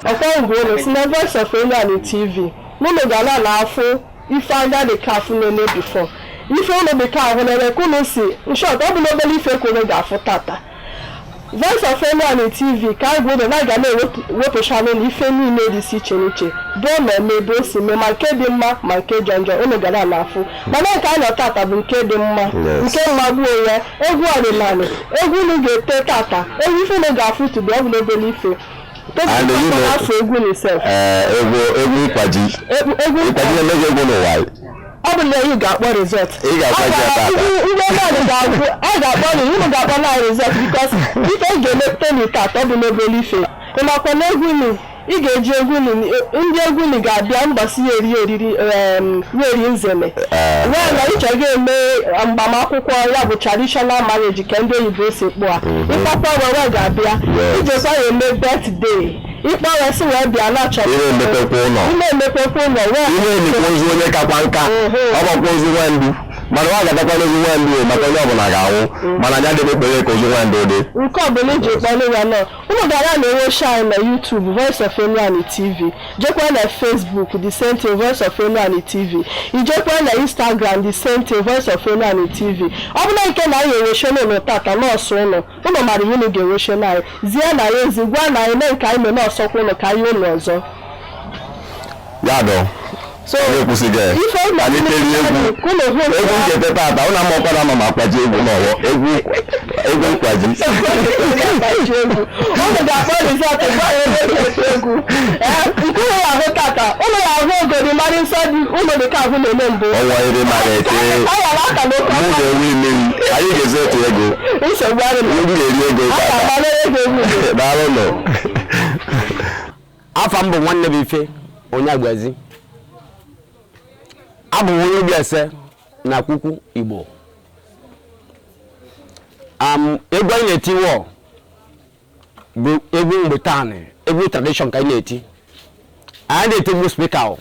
Ọkwa ngwere si na Voice of Enuani TV n'ụlọ ga na na-afụ ife anya dị ka afụ nene before ife ụlọ bekee ahụ nene ka ụlọ si nshọt ọ bụ na obere ife ka ụlọ ga-afụ tata. Voice of Enuani TV ka agwa ụlọ na ga na-ewepụchanụ na ife niile dị si iche n'iche bụ na eme ebe o si mee, ma nke dị mma ma nke jọ njọ, ụlọ ga na na-afụ. Mana nke anyị nọ tata bụ nke dị mma, nke mmagbuo ya. Egwu ọdịnala, egwu unu ga-ete tata, egwu ife unu ga-afụ tugbe ọ bụ na obere ife. And you know- Afọ egwu n'isef. Ee, egwu, egwu nkwaji. Egwu. Nkwaji na-emezi egwu n'ụwa. Ọ bụ na ị ga-akpọ result. Ị ga-akpọ ya tata. Ndị mmadụ ga-agụ a ga-akpọ na unu ga-akpọ na result, because ife ị ga-eme toni tata ọ bụ n'obere ife. Ị makwa na egwu ni ị ga-eji egwu ni, ndị egwu ni ga-abịa mbọsị ya eri oriri, ya eri nzeme wee na ịchọ ga-eme agbamakwụkwọ ya bụ traditional marriage ka ndị oyibo si kpụa ịkpakwa wee ga-abịa. Ijekwa ya eme birthday, ịkpọ wee sị wee bịa na achọ. Ị na-emepekwa ụlọ. Ị na-emepekwa ụlọ wee. Ihe enikwa ozu onye kakwa nka. Ọ gbakwa ozu nwandu, mana ọ ga-agakwa n'ozu nwandu o, maka onye ọbụla ga-anwụ, mana anya dị ekpere ka ozu nwandu dị. Nke ọbụla iji kpọrọ ya nọ, unu gara na-enwechi anyị na YouTube, Voice of Enuani TV, jekwa na Facebook, the same thing, Voice of Enuani TV, ijekwa na Instagram, the same thing, Voice of Enuani TV. Ọ bụla nke na anyị enwechi n'ụlọ tata nọọsụ ụlọ, ụnụ mara ihe unu ga-enwechi na anyị zie na ya ozi, gwa na anyị mee nke anyị mee nọọsọkwa ụlọ ka anyị ụlọ ọzọ. Ya dọ. So onye kwụsịghị ife ụlọ anyị terie egwu. Ụlọ hụ. Egwu nkete tata, ụnụ ama ọkwara ama ma akwaji egwu n'ọwọ egwu, egwu nkwaji. Agbaji egwu, unu ga-akpọ rizọt gwa ya ebe ga-ete egwu. Ee, nke ụlọ ahụ tata, ụlọ ya ahụ ogori mara nsọ dị ụlọ dị ka ahụ na-eme mbụ. Ọnwa iri mara ete. Ọ yara aka n'okwu. Mụ ga-enwe imeri, anyị ga-ezi otu ego. Nsogbu adịghị. Egwu ga-eri ego a tata. ga-agbara ego egwu gị. Daalụ nụ. Afa m bụ nwanne bụ ife onye agbazi, abụ m onye obi ese na kwukwu Igbo. Egwu anyị na-eti wọ bụ egwu mgbe taanị, egwu tradition ka anyị na-eti. Anyị na-eti egwu speaker o.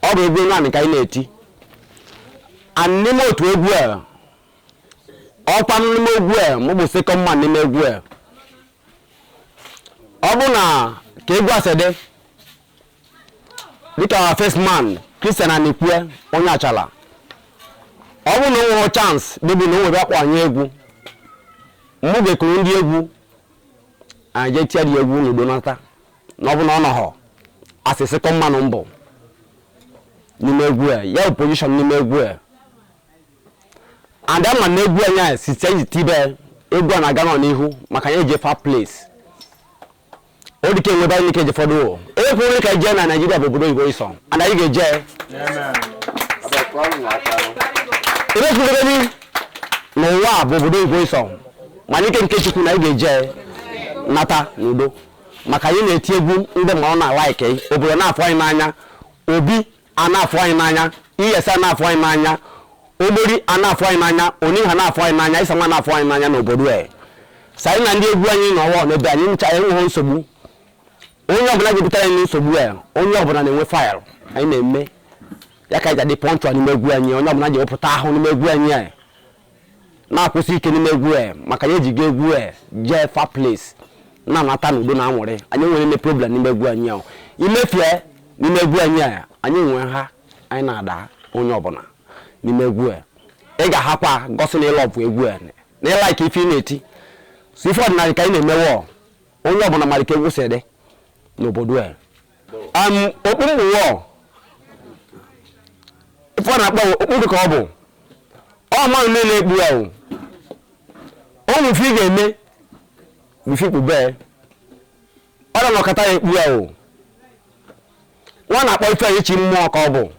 Ọ bụ egwu naanị ka anyị na-eti, and n'ime otu egwu a, ọkwa n'ime egwu a, mụ bụ second man n'ime egwu a. Ọ bụ na ka egwu a si dị, dịka our first man Christian Anikwe onye achala, ọ bụ na o nwere chance dịbụ na o nwere akpọ anyị egwu, mụ ga-ekuru ndị egwu anyị jee tie dị egwu n'udo nata. Na ọ bụ na ọ nọghọ asị second man mbụ n'ime egwu a, ya bụ position n'ime egwu a. And ama na egwu anyị a site iji tibe egwu a na-aga nọ n'ihu, maka anyị eje far place. O dịka enwebe anyị ike eje fọdụ ekwu onye ka eje na Naijiria bụ obodo oyibo ịsọ, and anyị ga-eje ebe kwurugodi n'ụwa a bụ obodo oyibo ịsọ, mana ike nke Chukwu na anyị ga-eje nata n'udo, maka anyị na-eti egwu ndị mmadụ na-alaiki, obodo na-afụ anyị n'anya, obi a na-afụ anyị n'anya, iyesa na-afụ anyị n'anya, ogbori a na-afụ anyị n'anya, oniha na-afụ anyị n'anya, ịsanwa na-afụ anyị n'anya n'obodo a. Sa anyị na ndị egwu anyị nọwọ n'ebe anyị ncha enweghị nsogbu. Onye ọbụla ga-ebutere anyị nsogbu a, onye ọbụla na-enwe faịlụ anyị na-eme ya ka anyị ji adị punctual n'ime egwu anyị. Onye ọbụla ji ewepụta ahụ n'ime egwu anyị a, na-akwụsị ike n'ime egwu a, maka anyị ejigo egwu a jee far place na-anata n'udo na anwụrị. Anyị nwere ime problem n'ime egwu anyị ahụ imefie n'ime egwu anyị a, anyị nwee ha, anyị na-ada onye ọbụla n'ime egwu a. Ị ga-ahakwa gosi na ịlọbụ egwu a na ịlaiki ife ị na-eti. So ife ọdịnala ka anyị na-emewe, onye ọbụla mara ka egwu si dị n'obodo a. Okpu mkpụwọ, ife ọ na-akpọ okpu ka ọ bụ ọ mmadụ niile ekpu ya o o nwere ife ị ga-eme bụ ife ikpube ọ na nọkọta ya ekpu ya o. Nwa na-akpọ ife a ichi mmụọ ka ọ bụ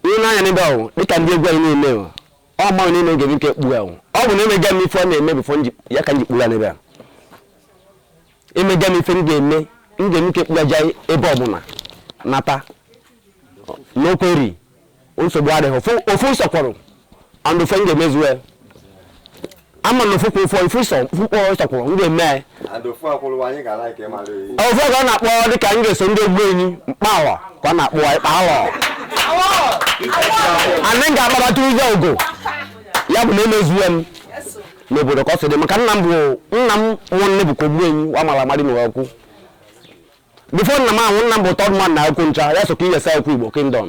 ihe n'anya n'ebe ahụ, dịka ndị egwu anyị na-eme o. Ọ mmadụ niile ga-eme nke ekpu ya o. Ọ bụ na emega m ife ọ na-eme before ya ka m ji kpuru ya n'ebe a. Emega m ife m ga-eme, m ga-eme nke ekpu ya jee ebe ọbụla nata. N'okweri nsogbu adịghị ofu nsọkwụrụ and ofe m ga-emezu ya ama na ofu kwa ofu ofu nsọ ofu mkpọrọ nsọkwụrụ m ga-eme ya ofu ka ọ na-akpọ dịka m ga-eso ndị ogbu enyi mkpawa ka ọ na-akpọ ịkpa alọ anyị ga-agbabata ụzọ ugo ya bụ na emezuo m n'obodo ka ọ sị dị maka nna m bụ nna m nwanne bụ ka ogbu enyi wa mara amarị n'ụwa okwu before nna m anwụ nna m bụ third man na okwu ncha ya so ka iyesa okwu Igbo kingdom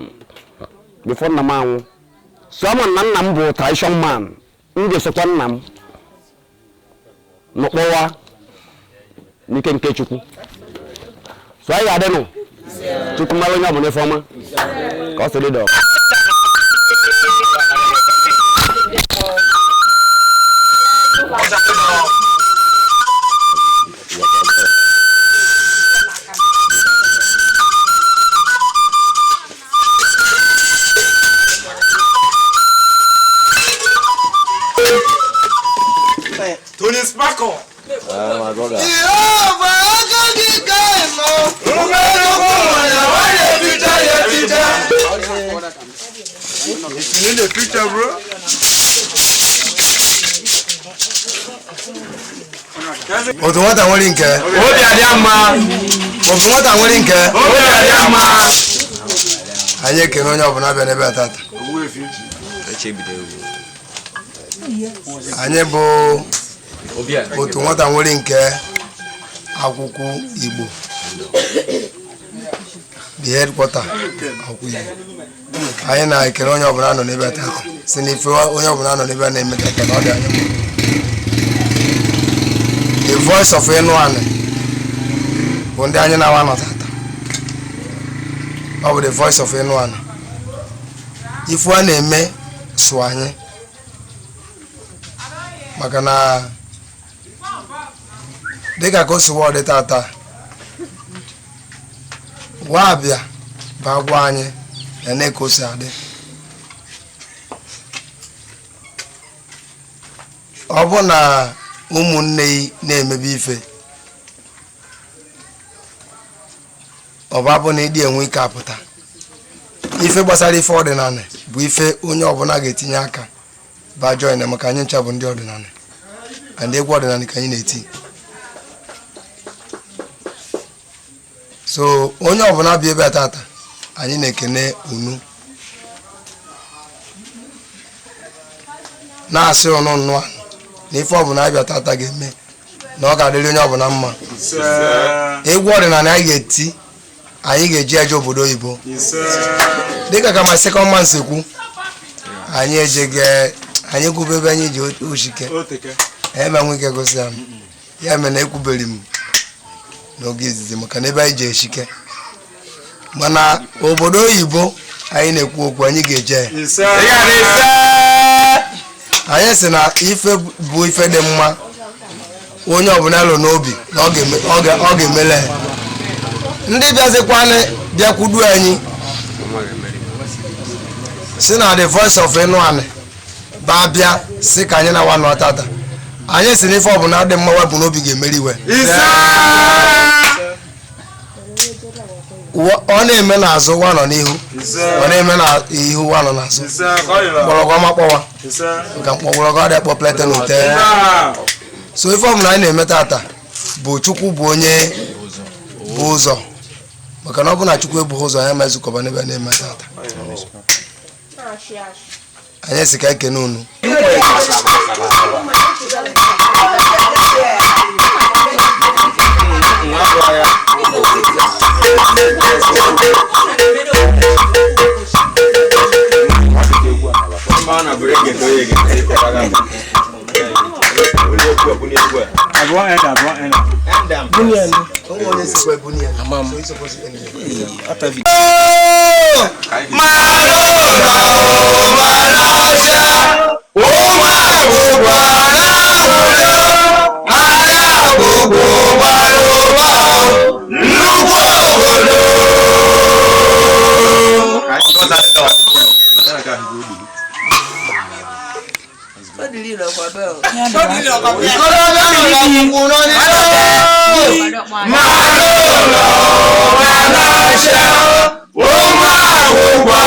before nna m anwụ so ama na nna m bụ tradition man m ga-esokwa nna m n'ụkpọwa n'ike nke Chukwu so anyị ga-adịnụ Chukwu mara onye ọbụla ife ọma ka ọ sị dị dọ. Tony Sparkle. My brother. If you need a picture, bro. Otu nwata nwere nke Obi adị mma. otu nwata nwere nke Obi adị mma. Anyị ekene onye ọbụla bịa n'ebe a tata. Anyị bụ otu nwata nwere nke akwụkwọ Igbo, the headquarter akwụkwọ Igbo. Anyị na-ekele onye ọbụla nọ n'ebe a tata si n'ife onye ọbụla nọ n'ebe a na-eme tata na ọ dị anyị mma. The Voice of Enuani bụ ndị anyị na-awa nọ tata. Ọ bụ The Voice of Enuani. Ife a na-eme sụ anyị maka na dịka ka o si wụọ dị tata wa abịa bụ agwa anyị na na ka o si adị. Ọ bụ na ụmụnne yi na-emebe ife ọ bụ abụ na ịdị enwe ike apụta ife gbasara ife ọdịnala bụ ife onye ọbụla ga-etinye aka ba join maka anyị ncha bụ ndị ọdịnala and egwu ọdịnala ka anyị na-eti. So onye ọbụla bi ebe a tata anyị na-ekene unu na-asị ụnụ nnụọ na ife ọbụla abịa tata ga-eme na ọ ga-adịrị onye ọbụla mma. Egwu ọdịnala anyị ga-eti anyị ga-eji eje obodo oyibo dịka ka ma second man si kwu anyị ejege anyị kwube ebe anyị ji ochike ebe nwe ike gosi ya ya mere na ekwubere m n'oge izizi maka na ebe anyị ji eshike mana obodo oyibo anyị na-ekwu okwu anyị ga-eje ya. Anyị sị na ife bụ ife dị mma onye ọbụla lụ n'obi na ọ ga-emele ya. Ndị bịazikwanụ bịakwudu anyị si na The Voice of Enuani ba bịa si ka anyị na-awa nọ tata anyị si na ife ọbụla dị mma wepụ n'obi ga-emeri iwe. Ọ na-eme n'azụ wa nọ n'ihu, ọ na-eme n'ihu wa nọ n'azụ. Mgbọrọgwụ ọma kpọwa nka mkpọgwụrọgwụ ọ dị akpọ plete na ute. So ife ọbụla anyị na-eme tata bụ Chukwu bụ onye bụ ụzọ maka na ọ bụ na Chukwu ebughị ụzọ anyị ma ezukọba n'ebe a na-eme tata. Anyị si ka ekene unu. Manolo, Manasha, Uma, Uma.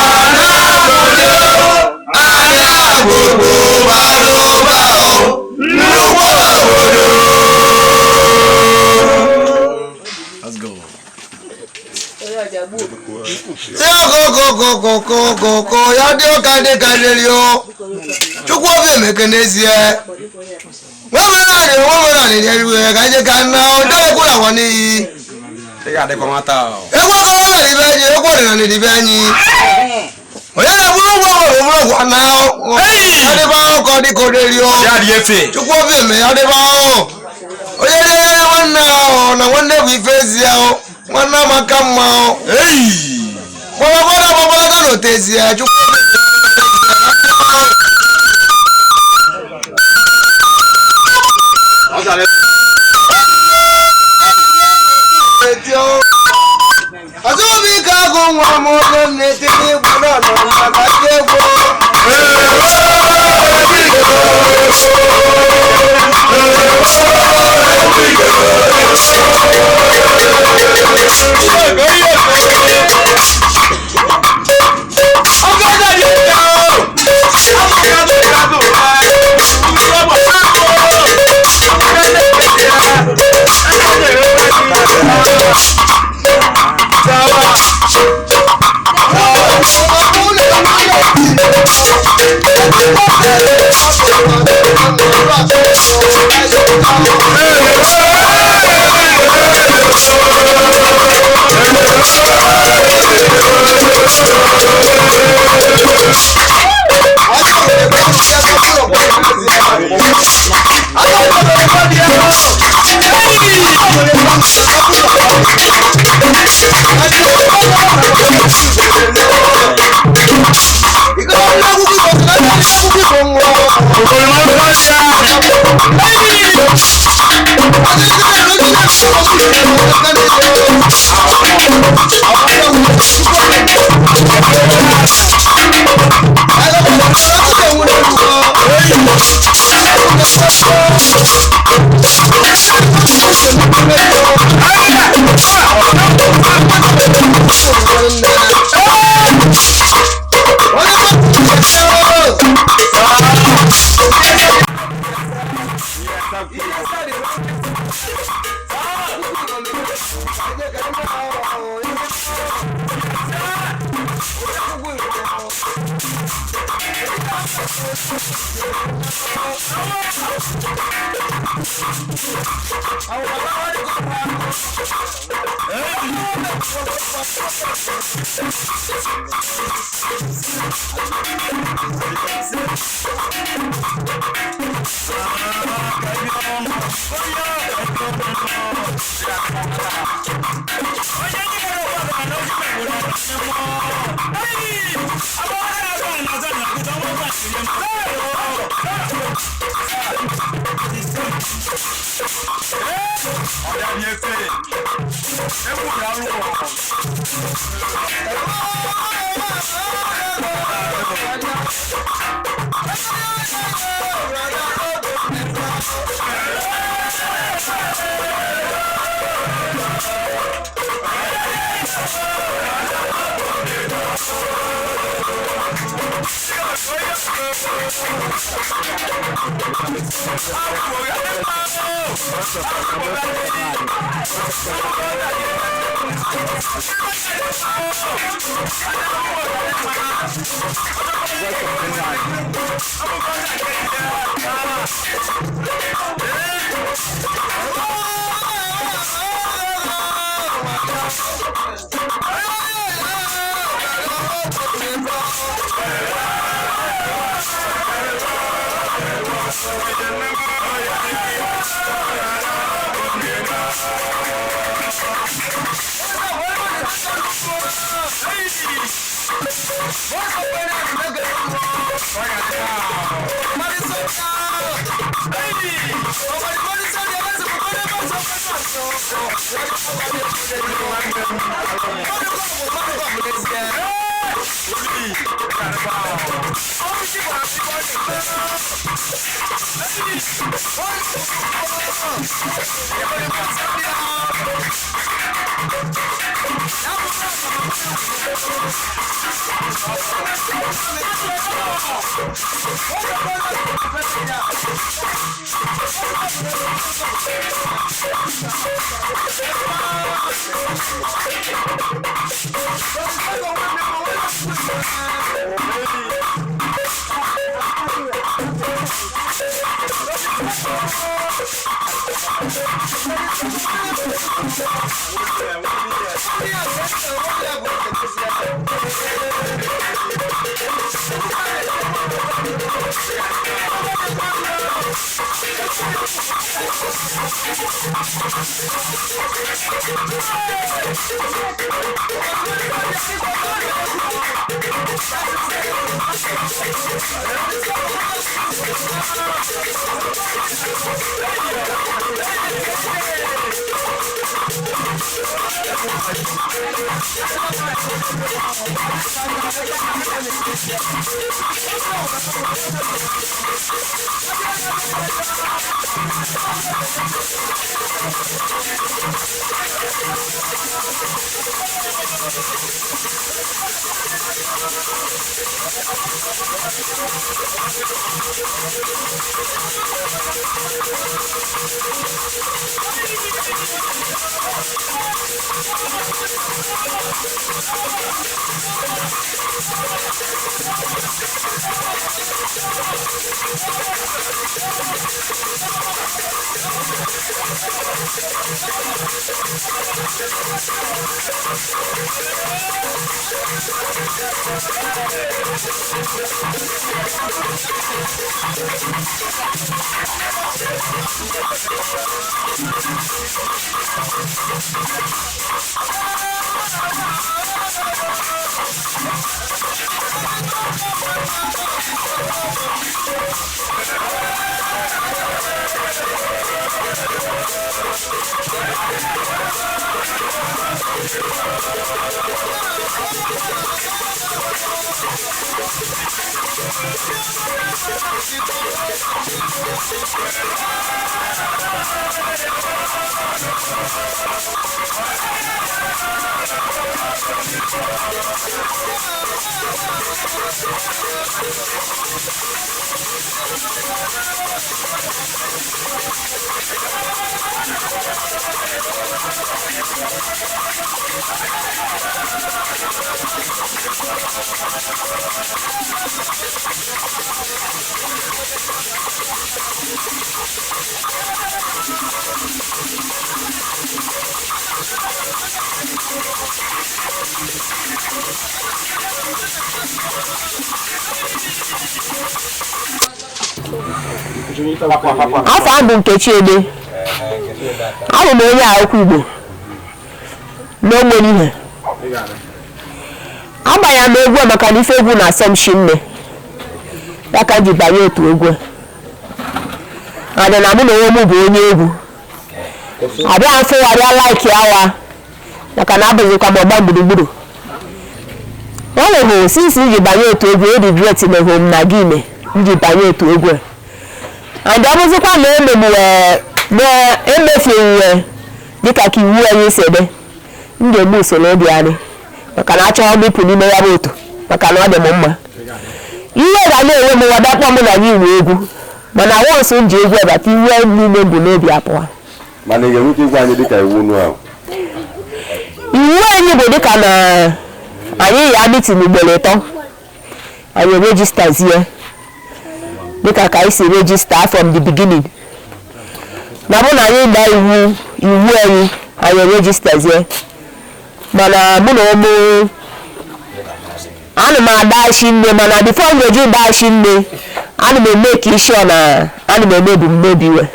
Okokokokokoko ya dị ụka dị ka dịrị o. Chukwu obi emeke n'ezie. Nwemenanị nwemenanị n'eluigwe ka anyị ka nna oderekwuru agwa n'iyi. Egwu okorobịa dị be anyị, egwu ọdịnala dị be anyị. Onye na-eburu ụgwọ nwere oburu ọgwụ na ya dịba ụkọ dịka oderi o. Chukwu obi eme ya dịba ahụ. Onye na-enye nwanne ahụ na nwanne bụ ife ezi ahụ. Nwanne amaka mma ahụ. Gbọgbọgbọdọ gbọgbọdọ n'otu ezi ya Chukwu obi eme. Azụbụike agụ nwa m ọnụ m na-eti n'igwe n'ọnụ maka ndị egwu. Afọ a bụ Nkechi Ede. Abụ m onye akwụkwọ Igbo n'Ogbonihe. Agbanyere m egwu a maka na ife egwu na-asọ m shi nne ya ka m ji banye otu egwu a. Adị na mụ na onwe m bụ onye egwu abịa mfụgharịa laiki awa maka na abụzikwa m ọgba gburugburu. O nwehụ sinsi m ji banye otu egwu e regret mehụ m na gị ime m ji banye otu egwu a. And ọ bụzikwa na emefuwe dịka ka iwu anyị si ede, m ga-egbu usoro obi anyị maka na achọghị m ịpụ n'ime ya bụ otu maka na ọ dị m mma. Ihe ga na-enwe m wadakpọ m na gị iwu egwu, mana wọnsụ m ji egwu ebata iwu niile bụ n'obi apụọ. Mana ị ga-enweta igwe anyị dịka iwu nu ahụ? Iwu anyị bụ dịka na anyị ya mitin ugboro 3, anyị rejistazie dịka ka anyị si rejista from the beginning. Na mụ na anyị daa iwu anyị anyị rejistazie, mana mụ na ụmụ ana m adashi nne, mana before m ga-eji dashi nne ana m eme ka isi ọ na ana m eme ebumnobi iwe.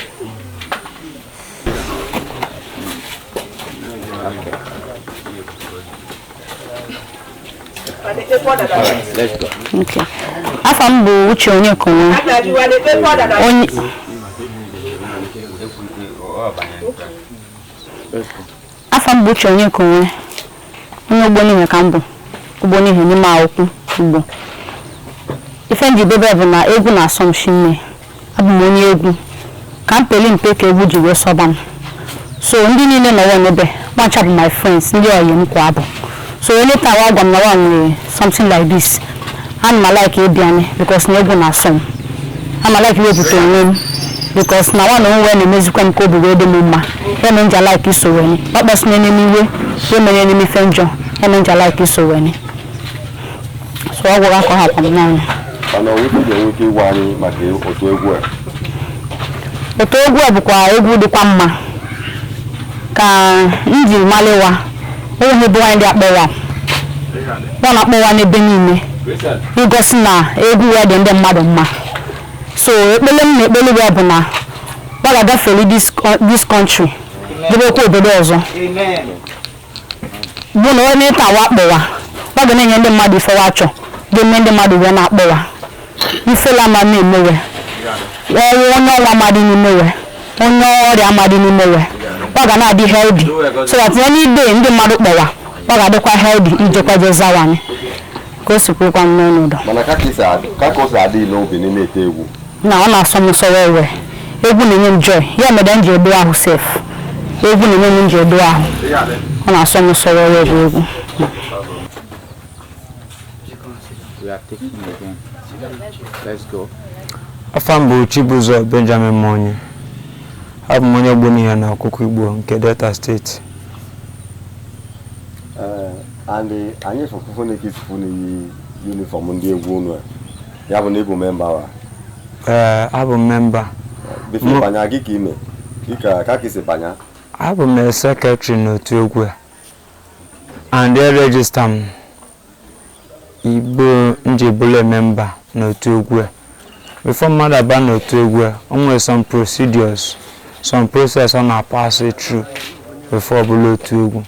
Okay. Afa m bụ Uche Onyekonwe. Afa m bụ Uche Onyekonwe. Onye Ogbonihe ka m bụ. Ogbonihe n'ime akwụkwọ Igbo. Ife m ji debe bụ na egwu na-asọ m shi nne. Abụ m onye egwu. Ka m peli mpe ka egwu ji wee sọba m. So ndị niile nọrọ n'ebe, nwacha bụ my friends, ndị ọyị m kwa abụ. So anytime wa gwa m na wa nwere something like this, ana m like ịbịa because na egwu na-asọ m. Ama like iwepụta onwe m because na nwa na onwe na-emezikwa m ka obi wee dị m mma. Ya mere m ji like iso wee ọ kpọsịna n'ime iwe ya mere n'ime ife njọ, ya mere m ji like iso wee. So ọ gwara ka ọ hapụ m n'ọnụ. Mana onwe ike ga-enwe ike ịgwa anyị maka otu egwu a? Otu egwu a bụkwa egwu dịkwa mma ka m ji maliwa onwe ebe anyị dị akpọwa ọ na-akpọwa n'ebe niile igosi na egwu ya dị ndị mmadụ mma. So ekpele m na ekpele ya bụ na ọ ga-agafere this country debekwa obodo ọzọ, bụ na onye ịta wa akpọwa ọ ga na-enye ndị mmadụ ife wa achọ, ga-eme ndị mmadụ wee na-akpọwa ifela ma na-emewe ọnwụ, onye ọnwa amadị n'imewe, onye ọrịa amadị n'imewe, ọ ga na-adị healthy so that any day ndị mmadụ kpọwa ọ ga-adịkwa healthy ijekwa je zawa anyị ka o si kwukwa m n'ọnụ ụdọ. Mana ka ka o si adị n'obi n'ime ete egwu? Na ọ na-asọ m nsọ wee wee egwu na-enye m joy, ya mere m ji edo ahụ sef. Egwu na-enye m ji edo ahụ, ọ na-asọ m nsọ wee wee bụ egwu. We are taking again. Let's go. Afa m bụ Chibụzọ Benjamin Monye. Abụ m onye Ogbonihe na Ọkụkọ Igbo nke Delta Steeti. And anyị fụfụfụ na ekisifu n'iyi uniform ndị egwu unu a, ya bụ na ịbụ member wa? Ee, abụ m member. Before banya gị ka ime gị ka ka isi banya? Abụ m secretary n'otu egwu a and e register m igbo nji bụrụ member n'otu egwu a. Before mmadụ aba n'otu egwu a, o nwere some procedures, some process ọ na-pass through before ọ bụrụ otu egwu.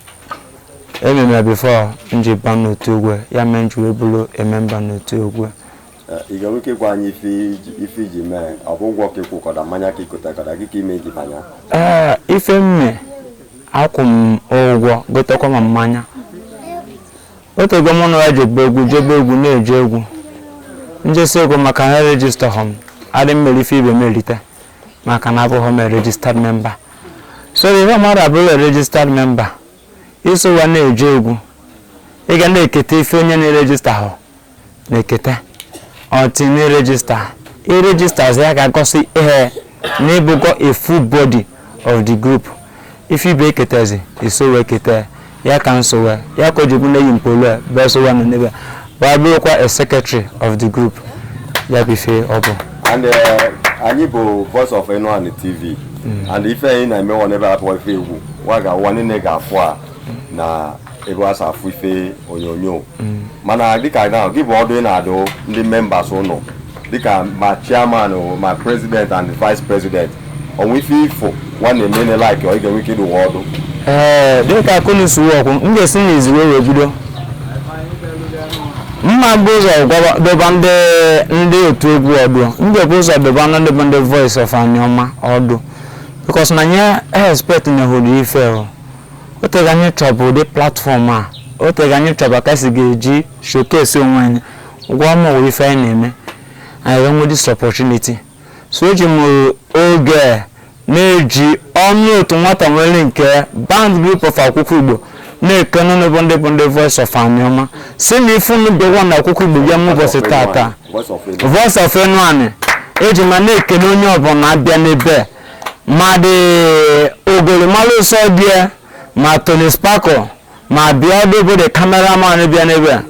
Ememe before nji ba n'otu egwu a, ya mere nji wee bụrụ a member n'otu egwu a. Ị ga-enwe ike ịgwa anyị ife iji mee? Ọ bụ ụgwọ ka ịkwụ kọda, mmanya ka ịkọta kọda gị ka ime iji banya? Ee, ife mme akwụ m ụgwọ gotekwa m mmanya. Otego mụ na ya jebe egwu, jebe egwu, na-eje egwu njesi egwu maka na register hom adị mmeri ife ibe m erite maka na abụghị m a registered member. So ihe mmadụ abụghị a registered member iso wa na-eje egwu, ị ga na-eketa ife onye na-erejista hụ na-eketa ọtị na-erejista. Irejista ya ga-agosi ihe na ịbụgo a full body of the group. Ife ibe eketezi iso wee keta ya ka nsowe ya ka o ji bụ na-eyi mpolu a bịa sowe nọ n'ebe a bụrụkwa a secretary of the group, ya bụ ife ọ bụ. And anyị bụ Voice of Enuani TV, and ife anyị na-eme n'ebe a bụ ife egwu wa ga ụwa niile ga-afụ a na ebe a sa afụ ife onyonyo. Mana dịka na gị bụ ọdụ ị na-adụ ndị members ụnụ dịka ma chairman ma president and vice president, onwe ife ifo nwa na-eme na like ọ ị ga-enwe ike ịdụ ọdụ? Ee, dịka akụnụ si ọkwụ m ga-esi n'izu wee bido mma bụ ụzọ dọba ndị otu egwu ọdụ. M ga-ebu ụzọ dọba ndị bụ ndị Voice of Anioma ọdụ because na anyị expect na hụrụ ife o otego anyị chọbụ ụdị platform a, otego anyị chọbụ ka esi ga-eji showcase onwe anyị gwa m ụwa ife anyị na-eme, anyị wee nwee this opportunity. So eji m oge na-eji ọnụ otu nwata nwere nke band group of Akwụkwọ Igbo na-ekene n'ebe ndị bụ ndị Voice of Anioma si na ifu bịakwa na Akwụkwọ Igbo bịa m ụbọchị tata. Voice of Enuani eji ma na-ekene onye ọbụla abịa n'ebe ma dị ogolimalụ ụsọ bịa ma Tony Sparkle ma bịa ọdụ bụ the cameraman bịa n'ebe a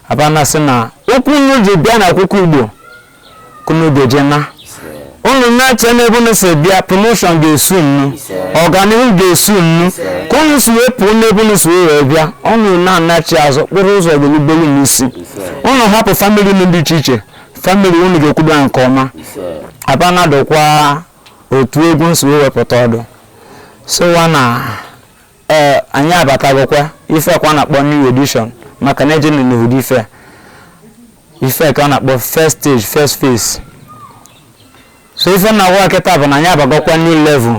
abana sị na okwu unu ji bịa na Akwụkwọ Igbo kunu geje na unu na-eche n'ebe unu si bịa, promotion ga-esu nnu, ọganihu ga-esu nnu ka unu si wee pụọ n'ebe unu si wee bịa. Unu na-anachi azụ kpụrụ ụzọ ga-erubelu n'isi unu, hapụ family unu dị iche iche, family unu ga-ekwudo ya nke ọma. Abana dụkwa otu egwu nsi wee wepụta ọdụ sowa na ee anyị abatagokwa ife kwa na-akpọ new edition maka na eje n'obodo ife ife ka a na-akpọ first stage, first phase. So ife na-agwa kịta bụ na anyị abagokwa new level,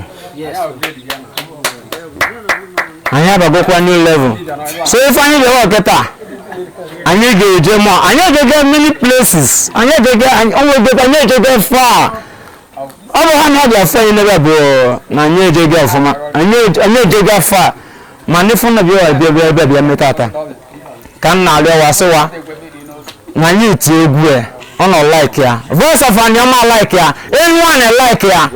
anyị abagokwa new level. So ife anyị ga-ewe kịta, anyị ga-eje mọ, anyị ejege many places, anyị ejege onwegekwa, anyị ejege far. Ọ bụ ha na-abịa afọ anyị n'ebe bụ na anyị ejege ọfụma, anyị ejege far. Ma ndị fụ na bịa bịa bịa bịa bịa metata Ka m na-arịọ wa sịwa na anyị ti egwu e ọ nọ like ya. Voice of Anioma like ya, Enuani like ya,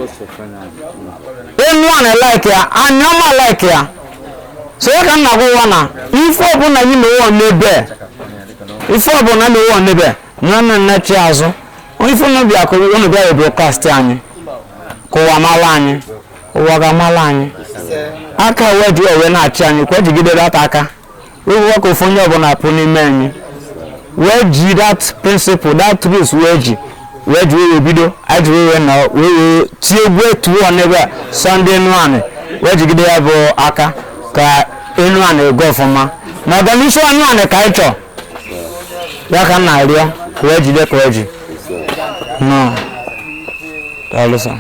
Enuani like ya, Anioma like ya. So ya ka m na-agwa ụwa na ife ọbụla anyị na-ewe n'ebe, ife ọbụla na-ewe n'ebe na nna nne chi azụ ife unu bịa ka unu bịa broadcast anyị ka ụwa mara anyị, ụwa ga-amara anyị. Aka wee ji owe na-achị anyị kwa jigidere ata aka ụwa ka ofu onye ọbụla pụ n'ime anyị wee ji that principle, that truth, wee ji wee bido anyị ji wee na wee tie egwu etuo n'ebe a Sunday Enuani wee jigide ya bụ aka ka Enuani ego ọfụma na ọganihu Enuani ka anyị chọọ ya ka m na-arịọ ka wee jide ka wee ji no. Daalụ sir.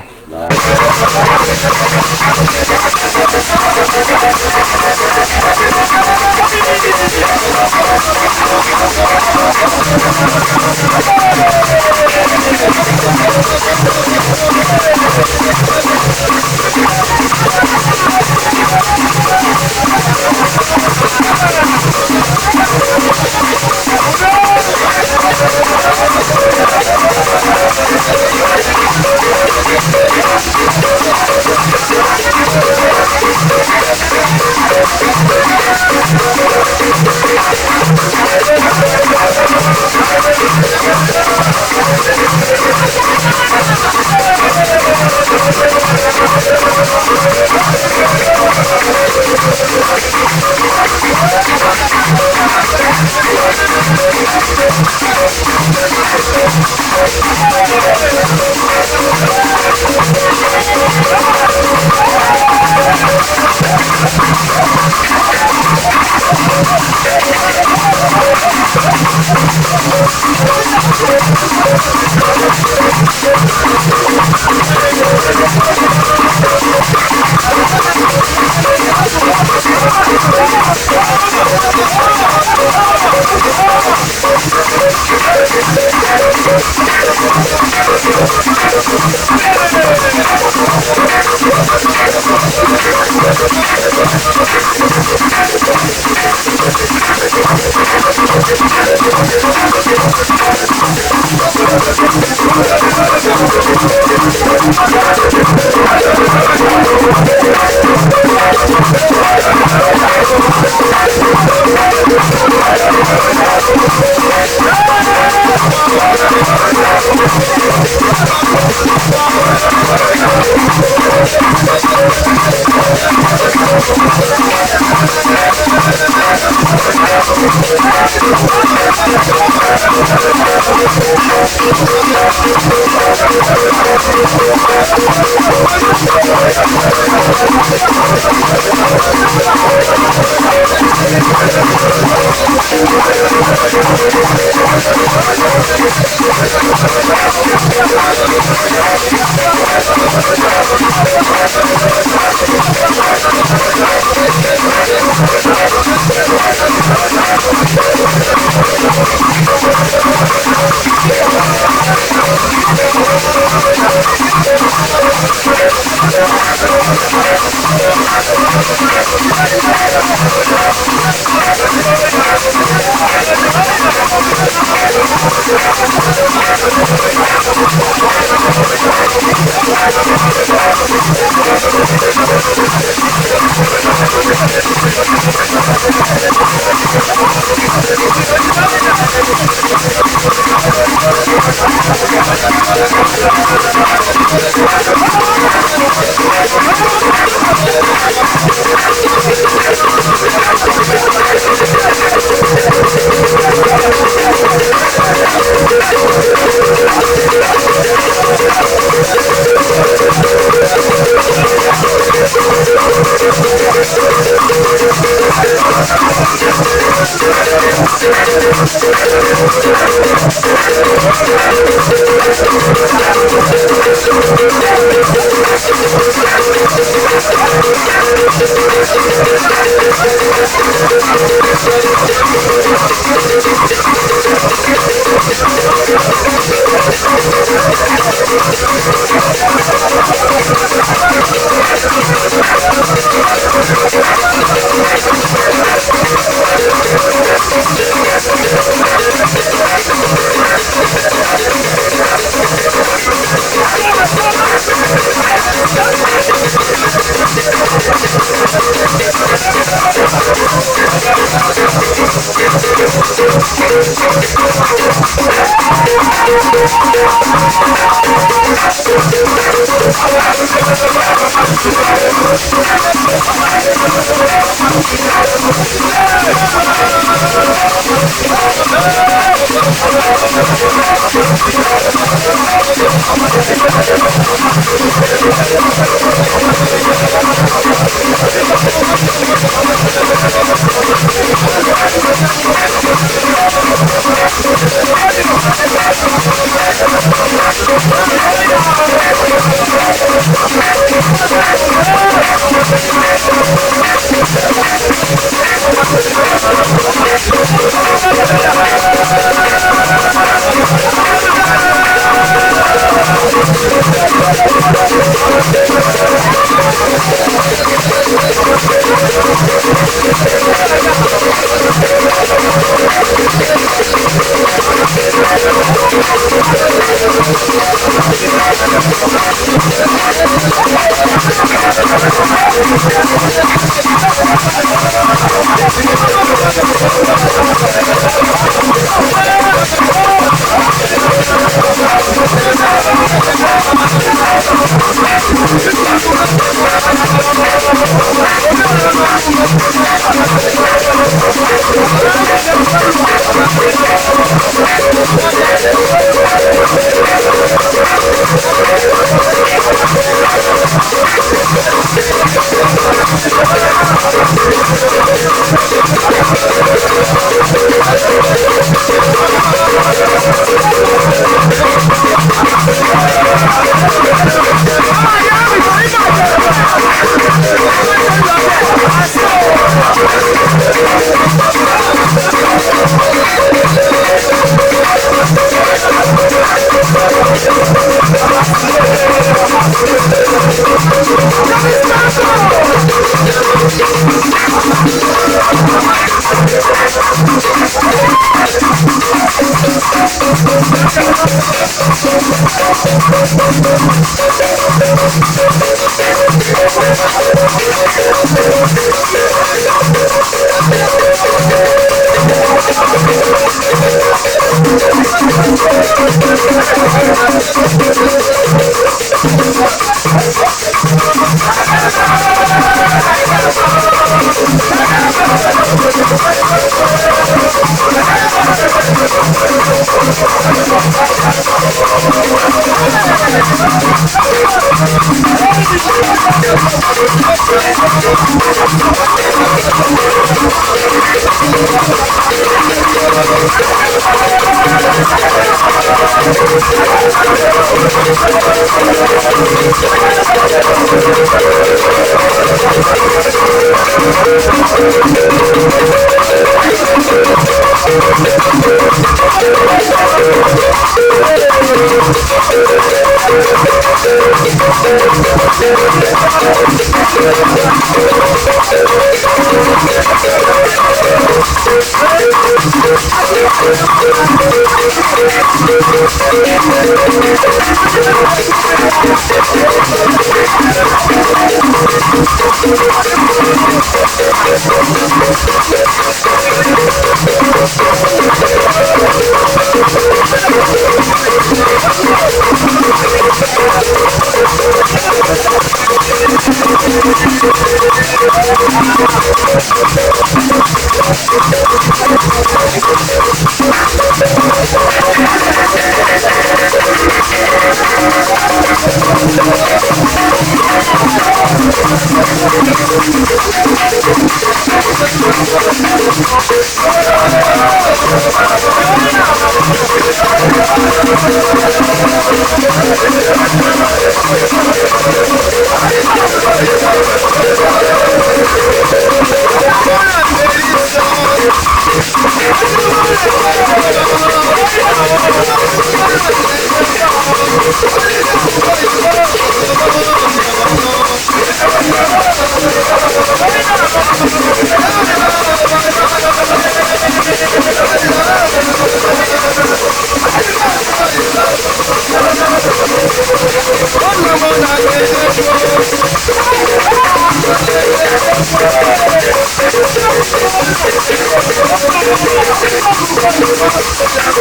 Thank you.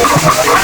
Thank you.